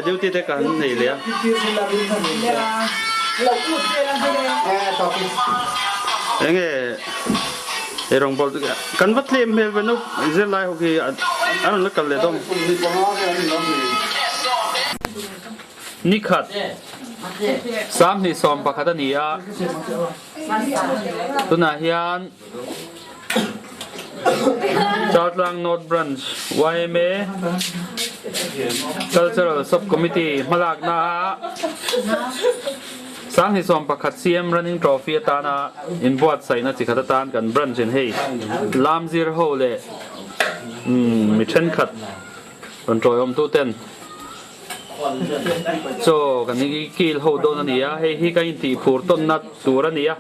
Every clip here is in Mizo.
Duty te kan nei leh a. Enge eirawngbawl kan va tlem hmel ve no zirlai ho khi an rawn la kal leh dawn. Nikhat 31 a ni a, tunah hian Chaltlang North Branch yma Cultural Sub-Committee hmalakna ah 31 CM Running Trophy atana inbuatsaihna chi khat atan kan branch in hei Lamzir ho leh mi thenkhat rawn tawiawmtu ten Chaw kan i kil ho dawn a ni a, hei hi kan intih phur tawnna tur a ni a,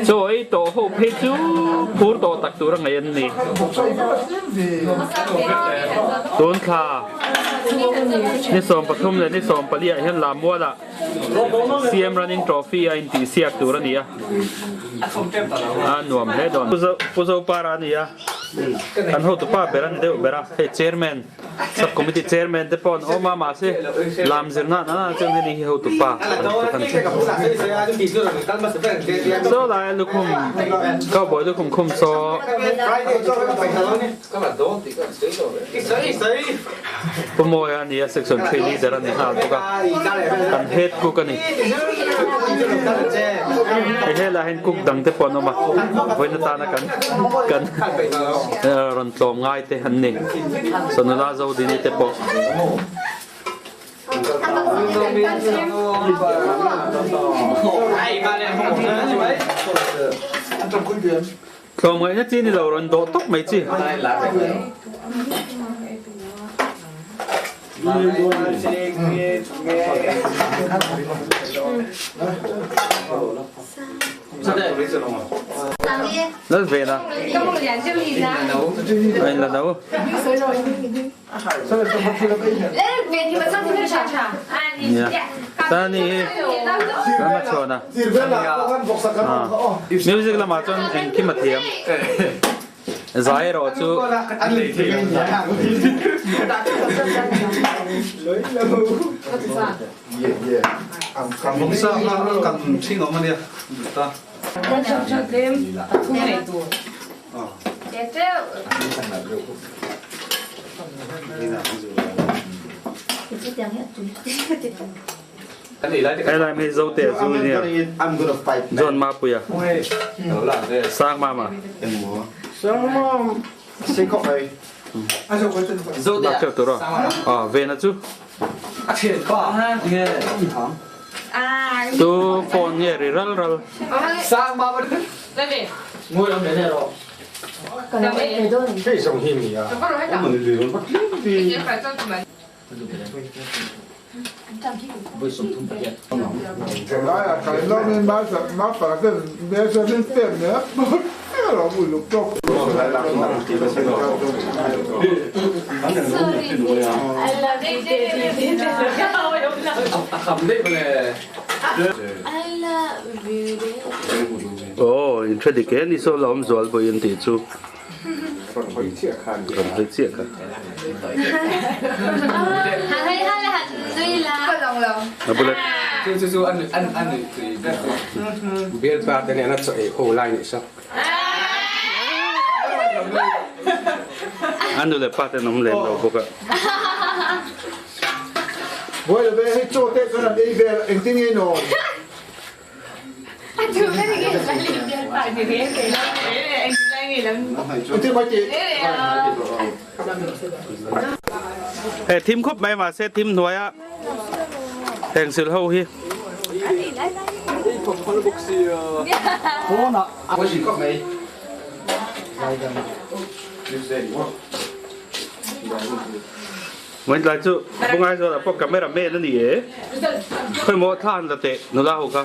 chaw ei tawh ho phei chu phur tawh tak tur a ngaih an ni. Tun thla ni 13 leh ni 14 ah hian Lamualah CM Running Trophy a intih siak tur a ni a, a nuam hle dawn. Pu Zopara a ni a, kan hotupa ber a ni deuh ber a, hei Chairman. Sub Committee Chairman te pawh an awm a, mahse lam zirna an an chuan heni hi hotu pa an tluk a ni. Saw lai a lukhum cowboy lukhum khum saw Pu Mawia a ni a, Section 3 leader a ni nghal bawk a, kan head cook a ni. Hei helaiah hian cook dang te pawh an awm a, vawiin atana kan kan rawn tlawm ngai te an ni. Sonala Zodini te pawh. Tlawmngaihna chi ni lo rawn dawh tawp mai chi. Lal ve la. A in la no. Tani hi lama chhuan a. Music lamah chuan engkim a thiam. Zai erawh chu Helai hei Zote a zu nia John Mapuia Sang Mama Lak teuh tur aw Vena chu Tu phone nge ri ral ral. Aw in hre dik e ni saw la awm zual pawhin an tih chu. Rawn hawi chiah kha ni. Rawn hawi chiah kha. A bullet. Bialpa te nen a chaw ei ho lai nih saw. A nu leh pa ten awm lem lo bawk a. Buai lo ve, hei chaw te chuan an ei vel engtin nge nawn? He thim khawp mai mahse thim hnuaia heng sil ho hi. Vawiin tlai chu Bungai zawlah pawh camera man a ni e. Khawimaw thla an la teh nula ho kha.